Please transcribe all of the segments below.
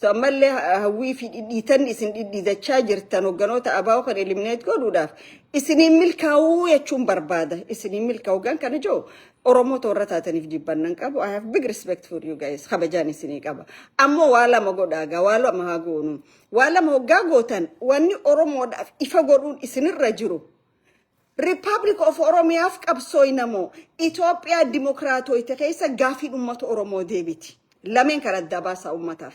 So ammallee hawwii fi dhidhiitanni isin dhidhiitachaa jirtan hogganoota ABO kan eliminate godhuudhaaf isiniin milkaa'uu jechuun barbaada. Isiniin milkaa'uu gan kana jiru Oromoo toorra taataniif jibbannan qabu. I have big respect for you guys. Kabajaan isinii qaba. Ammoo waa lama godhaa gaa, waa lama haa goonu. Waa lama hoggaa gootan, wanni Oromoodhaaf ifa godhuun isinirra jiru. Republic of Oromiyaaf qabsooynamoo Itoophiyaa dimokiraatooyte keessa gaafiin uummata Oromoo deebiti? Lameen kan addaa baasaa uummataaf.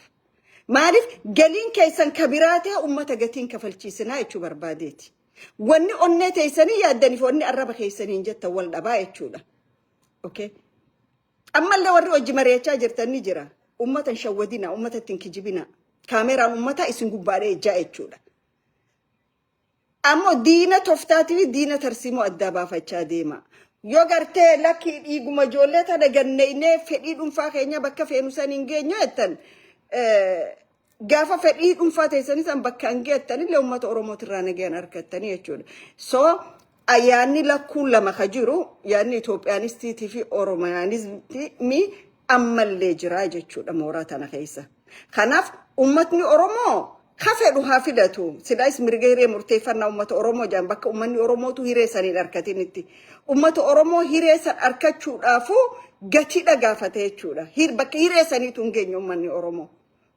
Maaliif galiin keessan kabiraa ta'e uummata gatiin kafalchiisinaa jechuu barbaadeeti. Wanni onnee teessanii yaaddaniif wanni arraba keessaniin jettan wal dhabaa jechuudha. Okay. Ammallee warri hojii mari'achaa jirtan ni jira. Uummata hin shawwadina, uummata ittiin kijibina. Kaameraan uummataa isin gubbaadhee ejjaa jechuudha. Ammoo diina toftaatii fi diina tarsiimoo addaa baafachaa deema. Yoo gartee lakkii dhiiguma ijoollee tana ganneynee fedhii dhuunfaa keenya bakka feenu san hin geenyu jettan, gaafa fedhii dhuunfaa teessanii san bakka hin geettan illee uummata Oromootirraa nagayaan argattanii jechuudha. So yaanni lakkuun lama ka jiru, yaanni Itoophiyaanistiitii fi Oromiyaanizmii ammallee jira jechuudha mooraa tana keessa. Kanaaf uummatni Oromoo ka fedhu haa filatu. Silaayis mirga hiree murteeffannaa uummata Oromoo jedhan bakka uummanni Oromootu hiree saniin harkatinitti. Uummata Oromoo hiree san harkachuudhaafu gatiidha gaafate jechuudha. Bakka hiree saniitu hin geenye uummanni Oromoo.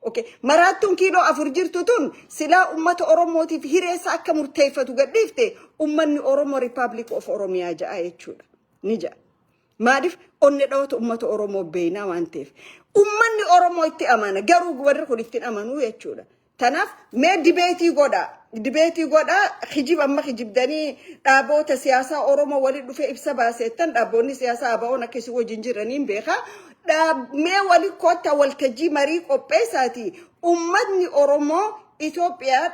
Okay. Maraattuun kiiloo 4 jirtu tun silaa uummata Oromootiif hiree isaa akka murteeffatu gadhiifte, uummanni Oromoo Republic of Oromiyaa ja'a jechuudha. Ni ja'a. Maaliif? Onni dhawata uummata Oromoo beeynaa waan ta'eef. Uummanni Oromoo itti amana, garuu warri kun ittiin amanuu jechuudha. Tanaaf mee debate godhaa. Debate godhaa. Kijib amma kijibdanii dhaaboota siyaasaa Oromoo waliin dhufee ibsa baaseettan, dhaabboonni siyaasaa ABO'n akka isin wajjin jiraniin beekaa. Mee wali kottaa, waltajjii marii qopheessaati. Uummatni Oromoo Itoophiyaa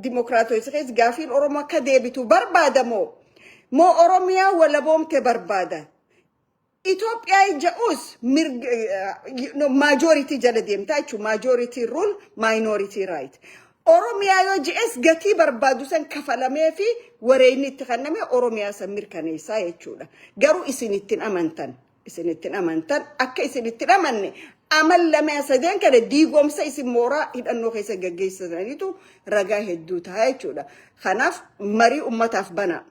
dimokiraatota keessa gaafiin Oromoo akka deebitu barbaadamoo moo Oromiyaa walaboomte barbaada? Itoophiyaa ja'us majority jala deemtaa jechuudha. Majority rule, minority right. Oromiyaa yoo je'es gatii barbaadu san kafalamee fi wareegni itti kenname Oromiyaa san mirkaneessaa jechuudha. Garuu isin ittiin amantan. Isin ittiin amantan, akka isin ittiin amanne amal lama sadeen kana diigomsa isin mooraa hidhannoo keessa gaggeessitaniitu ragaa hedduu ta'a jechuudha. Kanaaf marii ummataaf banaa.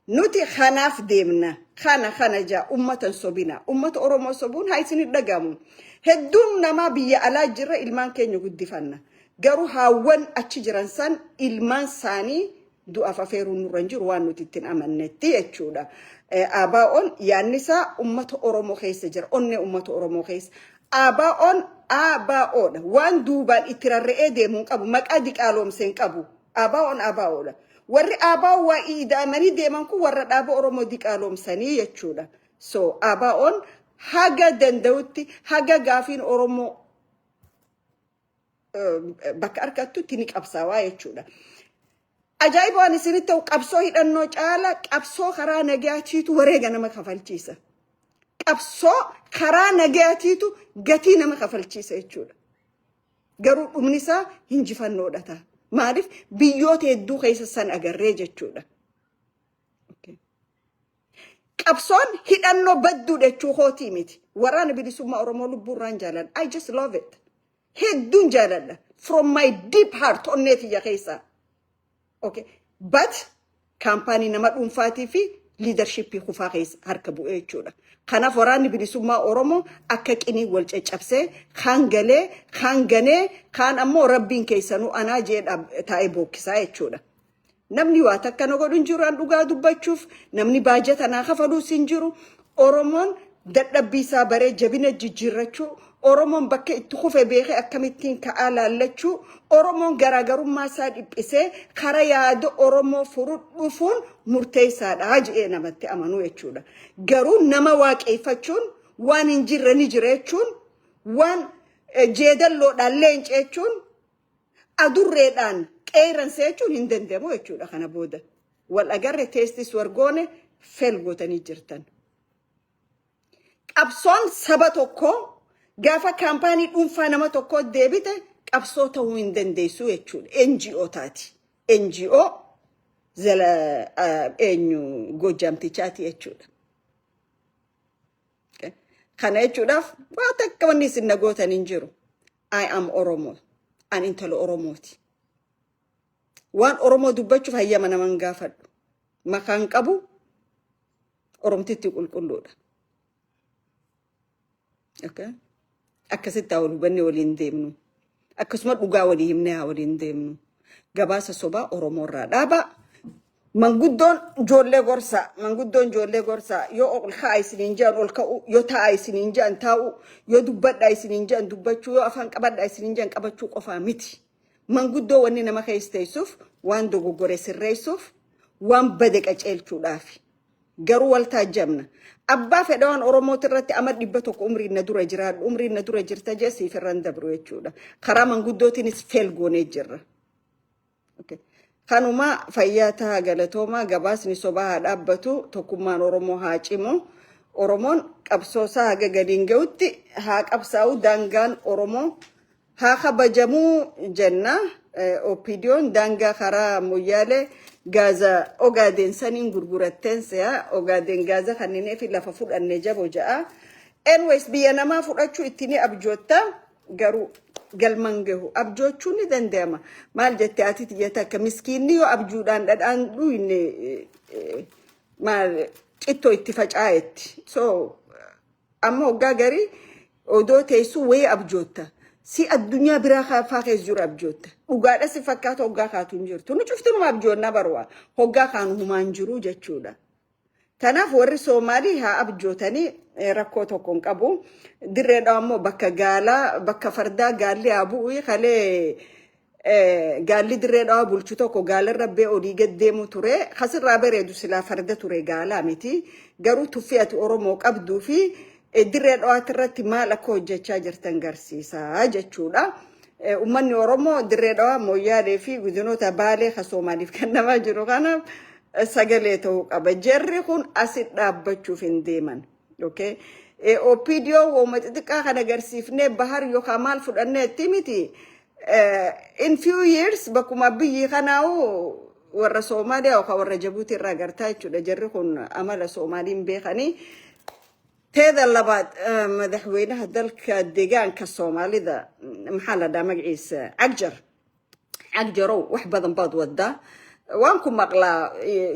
Nuti kanaaf deemna. Kana kana jaa ummatan sobina. Ummata Oromoo sobuun haa isin dhagamu. Hedduun namaa biyya alaa jirra, ilmaan keenya guddifanna. Garuu haawwan achi jiran san ilmaan isaanii du'aaf afeeruun nurra hin jiru waan nuti ittiin amannetti jechuudha. ABO'n yaadni isaa ummata Oromoo keessa jira. Onnee ummata Oromoo keessa. ABO'n ABOdha. Waan duubaan itti rarra'ee deemuu hin qabu. Maqaa diqaaloomsee hin qabu. ABO'n ABOdha. Warri ABO waa ida'amanii deeman kun warra dhaaba Oromoo diqaaloomsanii jechuudha. So ABO'n haga danda'utti, haga gaafiin Oromoo bakka argattutti ni qabsaawaa jechuudha. Ajaa'iba waan isinitti ta'u, qabsoo hidhannoo caala qabsoo karaa nagaatiitu wareega nama kafalchiisa. Qabsoo karaa nagaatiitu gatii nama kafalchiisa jechuudha. Garuu dhumni isaa hinjifannoodha ta'a. Maaliif? Biyyoota hedduu keessa san agarree jechuudha. Qabsoon hidhannoo badduu jechuu kootii miti. Waraana Bilisummaa Oromoo lubbuurraan jaaladha. I just love it. Hedduun jaaladha. From my deep heart, onnee tiyya keessaa. Okay. But kaampaanii nama dhuunfaatii fi leadershipii kufaa keessa harka bu'ee jechuudha. Kanaaf Waraanni Bilisummaa Oromoo akka qinii wal caccabsee, kaan galee, kaan ganee, kaan ammoo rabbiin keessanuu anaa jee taa'ee bookkisaa jechuudha. Namni waa takka na godhu hin jiru an dhugaa dubbachuuf, namni baajata naa kafaluus hin jiru. Oromoon dadhabbii isaa baree jabina jijjiirrachuu, Oromoon bakka itti kufe beekee akkamittiin ka'aa laallachuu, Oromoon garaagarummaa isaa dhiphisee karaa yaada Oromoo furu dhufuun murteessaadha jedhee namatti amanuu jechuudha. Garuu nama waaqeeffachuun, waan hin jirre ni jira jechuun, waan jeedalloodhaan leenca jechuun, adurreedhaan qeerransa jechuun hin danda'amu jechuudha kana booda. Wal agarre teestis wargoone fail gootanii jirtan. Qabsoon saba tokkoo gaafa kaampaanii dhuunfaa nama tokkoo deebite qabsoo ta'uu hin dandeessu jechuudha. NGO taati. NGO zala eenyu Goojjaamtichaati jechuudha. Kana jechuudhaaf waa takka wanni isin nagootan hin jiru. I am Oromo. An intala Oromooti. Waan Oromoo dubbachuuf hayyama naman gaafadhu. Maqaan qabu Oromtitti qulqulluudha. Okay? Akkasitti haa wal hubannee waliin deemnu. Akkasuma dhugaa walii himnee haa waliin deemnu. Gabaasa sobaa Oromoo irraa dhaabaa. Manguddoon ijoollee gorsaa, manguddoon ijoollee gorsaa yoo ol ka'aa isiniin jedhan ol ka'uu, yoo taa'aa isiniin jedhan taa'uu, yoo dubbadhaa isiniin jedhan dubbachuu, yoo afaan qabadhaa isiniin jedhan qabachuu qofaa miti. Manguddoo wanni nama keessa teessuuf waan dogoggore sirreessuuf waan bade qaceelchuudhaafi. Garuu wal taajjabna. Abbaa fedha waan Oromooti irratti ama 100 umriin na dura jiraadhu, umriin na dura jirta jee siif irra hin dabru jechuudha. Karaa manguddootiinis fail goonee jirra. Okay. Kanuma fayyaa tahaa, galatoomaa. Gabaasni sobaa haa dhaabbatu, tokkummaan Oromoo haa cimu. Oromoon qabsoo isaa haga galiin gahutti haa qabsaa'u, daangaan Oromoo haa kabajamuu jenna. OPDOn daangaa karaa Moyyaalee Gaaza Ogaadeen saniin gurguratteen se'a. Ogaadeen Gaaza kanneenii fi lafa fudhanne jabo ja'a. Anyways, biyya namaa fudhachuu itti ni abjootta, garuu galman gahu. Abjoochuun ni danda'ama. Maal jette ati tiyya takka, miskiinni yoo abjuudhaan dhadhaan dhuyne maal cittoo itti faca'etti. So amma hoggaa garii odoo teessuu wayii abjootta. Si addunyaa biraa faa keessa jiru abjootta. Dhugaadha si fakkaata, hoggaa kaatu hin jirtu. Nu cuftinuma abjoonnaa barwaa. Hoggaa kaanu humaan jiru jechuudha. Kanaaf warri Soomaalii haa abjootanii, rakkoo tokko hin qabu. Dirreedhaa immoo bakka gaalaa, bakka fardaa gaalli haa bu'u. Kalee gaalli dirree dhawaa bulchu tokko gaalarra bee olii gad deemu ture. Kasirraa bareedu silaa farda ture, gaalaa miti. Garuu tuffii ati Oromoo qabduu fi dirree dhawaati irratti maal akka hojjechaa jirtan garsiisaa jechuudha. Uummanni Oromoo dirree dhawaa, Mooyyaalee fi godinoota Baalee ka Soomaaliif kennamaa jiru kanaaf sagalee ta'uu qaba. Jarri kun asit dhaabbachuuf hin deeman. Okay? OPDO wooma xixiqqaa kan agarsiifnee bahar yookaan maal fudhannee itti miti. In few years bakkuma biyyi kanaa'u warra Soomaaliyaa yookaan warra Jabuutii irraa agartaa jechuudha. Jarri kun amala Soomaaliin beekanii. Teeda labaad, madaxweynaha dalka deegaanka Soomaalida, maxaa la dhahaa magaciisa, Cagjar. Cagjarow, wax badan baad wadaa, waan ku maqlaa,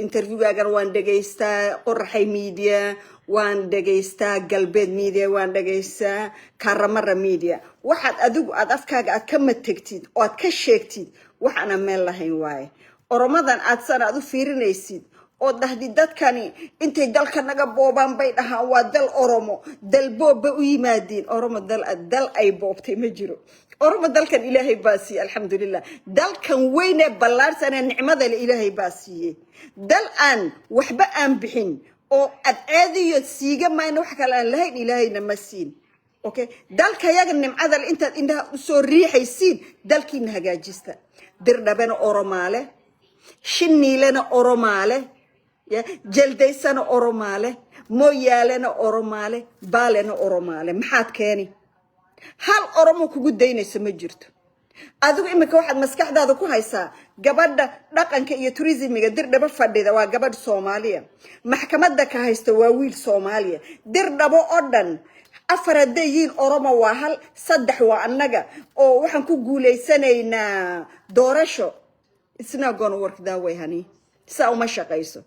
interviewgaagan waan dhegaystaa, Qoraxay Media waan dhegaystaa, Galbeed Media waan dhegaystaa, Karamara Media. Waxaad adigu aad afkaaga aad ka mategtid oo aad ka sheegtid wax aanan meel lahayn waaye. Oromadan aad san aad u fiirinaysid oo dhahdid dadkani intay dalka naga boobaan bay dhahaan waa dal Oromo, dal boob bay u yimaadiin. Oromo dal ay boobtay ma jiro. Oromo dalkan Ilaahay baa siiyey, alxamdulilah. Dalkan weynee ballaarsanee nicmada le Ilaahay baa siiyey. Dal aan waxba aan bixin oo adceediyo siiga mayna wax kale aan lahayn Ilaahayna ma siin. Okay, dalka yaga nimcada le intaad indhaha usoo riixaysiin, dalkiina hagaajista. Dirdhabena Oromaale, Shiniilena Oromaale, ya Jeldaysana Oromaale, Mooyaalena Oromaale, Baalena Oromaale. Maxaad keeni? Hal Oromo kugu daynayso ma jirto. Adigu iminka waxaad maskaxdaada ku haysaa gabadha dhaqanka iyo turismiga Dirdhabo fadhida waa gabadh Soomaaliya, maxkamadda ka haysta waa wiil Soomaaliya. Dirdhabo oo dhan afar hadday yihiin, Oromo waa hal, saddex waa annaga oo waxaan ku guulaysanaynaa doorasho. It's not gonna work that way, honey. Saa uma shaqayso.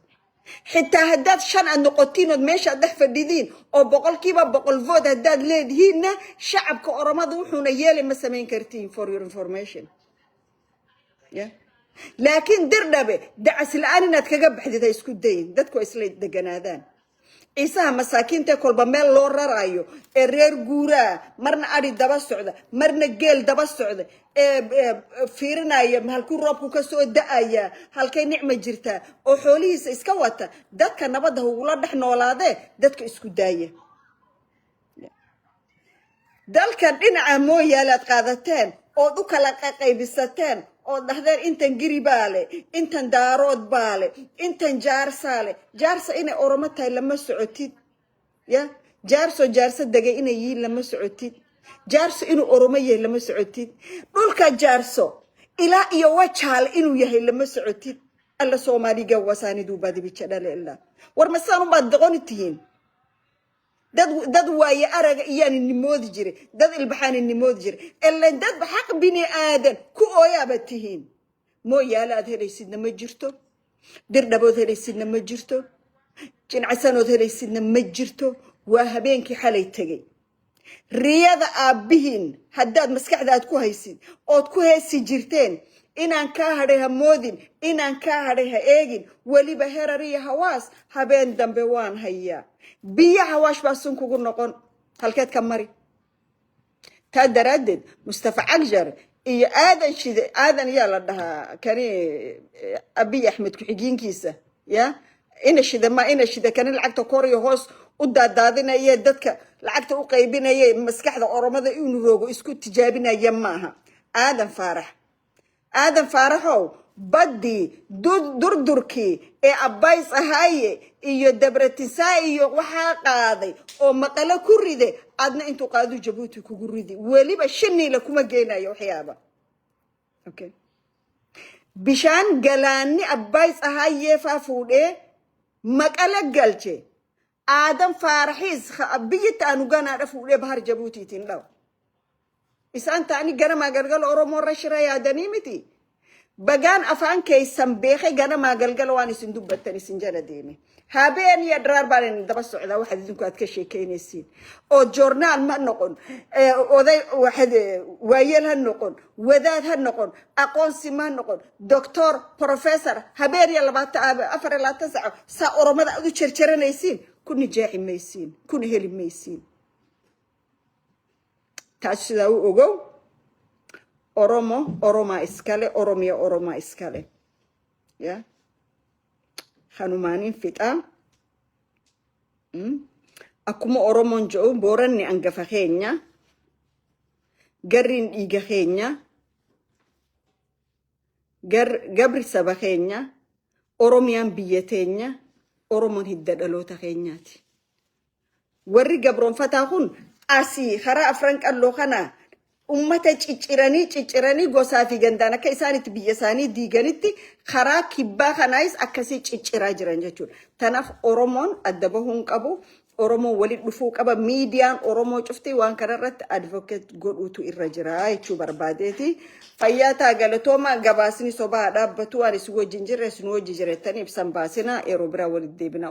Xitaa haddaad shan aad noqotiin ood meeshaad dhex fadhidiin oo 100% vote haddaad leedihiinna, shacabka Oromada wuxuuna yeeli ma samayn kartiin, for your information. Yeah. Laakiin Dirdhabe dacas la-aan inaad kaga baxdid ha isku dayin. Dadku waa isla deganaadaan. Ciisaha masaakiinta kolba meel loo rarayo ee reer guuraa, marna adhi daba socda, marna geel daba socda, ee fiirinaya halkuu roobku ka soo da-aya, halkay nicma jirtaa, oo xoolihiisa iska wata, dadka nabadda hugula dhex noolaadee, dadka isku daaya. Dalkan dhinaca Mooyaale aad qaadateen ood u kala qaybisateen ood dhahdeen intan Giri baa leh, intan Daarood baa leh, intan Jaarsaa leh. Jaarsa inay Oromo tahay lama socotid. Ya Jaarso Jaarso degay inay yihiin lama socotid. Jaarso inuu Oromo yahay lama socotid. Dhulka Jaarso ilaa iyo Wajaale inuu yahay lama socotid. Alla Soomaaliga wasaaniduu baadibija dhale ilaa war masaan unbaad doqoni tihiin. Dad waaye araga iyaan ini moodi jiray, dad ilbaxaan ini moodi jiray. Ilan dad xaq bini aadan ku ooyaabaad tihiin. Mooyaale aad helaysidna ma jirto, Dirdhabood helaysidna ma jirto, Jincasanood helaysidna ma jirto. Waa habeenkii xalay tegay. Riyada aabbihiin haddaad maskaxda aad ku haysid ood ku heesi jirteen, inaan kaa hadhay ha moodin, inaan kaa hadhay ha eegin. Weliba Herar iyo Hawaas habeen dambe waan hayaa. Biyo Hawaash baa sun kugu noqon, halkeed ka mari? Taa daraaddeed Mustafa Cagjar iyo Aadan Shide, Aadan yaa la dhahaa kani, Abiy Axmed ku-xigiinkiisa, ya ina Shide, ma ina Shide, kani lacagta kor iyo hoos u daadaadinaya, dadka lacagta u qaybinaya, maskaxda Oromada inuu roogo isku tijaabinaya maaha. Aadan Faarax, Aadan Faaraxow, baddii durdurkii ee Abbays ahaaye iyo Dabratisaa iyo waxaa qaaday oo Maqalo ku ride, adna intuu qaadu Jabuuti kugu ridi. Weliba Shiniila kuma geenayo waxyaaba. Okay, bishaan galaanni Abbays ahaayee faa fuudhee Maqale galche. Aadan Faaraxiis biyyitti aanu ganaadha fuudhee bahar Jabuutiitiin dhaw. Isaan ta'anii ganamaa galgala Oromoo irra shira yaadanii miti. Bagaan afaan keessan beekee ganamaa galgala waan isin dubbattan isin jala deeme. Habeen iyo dharaar baan idin daba socdaa. Waxaad idinku aad ka sheekeynaysiin oo joornaal ma noqon, oday waxaad waayeel ha noqon, wadaad ha noqon, aqoonsi ma noqon, doctor, professor, habeen iyo 24 saco saa Oromada aad u jarjaranaysiin, ku nijaaxi maysiin, kuna heli maysiin. Taas sidaa u ogow. Oromo Oromaa iskale, Oromiya Oromaa iskale. Ya kanumaaniin fixaa. Akkuma Oromoon jedhu, Booranni angafa keenya, Garriin dhiiga keenya, gabri saba keenya, Oromiyaan biyya teenya, Oromoon hidda dhaloota keenyaati. Warri gabroonfataa kun asii karaa Afran Qalloo kana ummata cicciranii cicciranii gosaa fi gandaan akka isaan itti biyya isaanii diiganitti, karaa kibbaa kanaayis akkasii cicciraa jiran jechuudha. Tanaaf Oromoon adda bahuu hin qabu. Oromoon walitti dhufuu qaba. Miidiyaan Oromoo cufti waan kanarratti advocate godhuutu irra jira jechuu barbaadeeti. Fayyaa ta'a, galatooma. Gabaasni sobaa dhaabbatu. Waan isin wajjin jirre isin wajji jirettanii ibsan baasina. Yeroo biraa walitti deebina.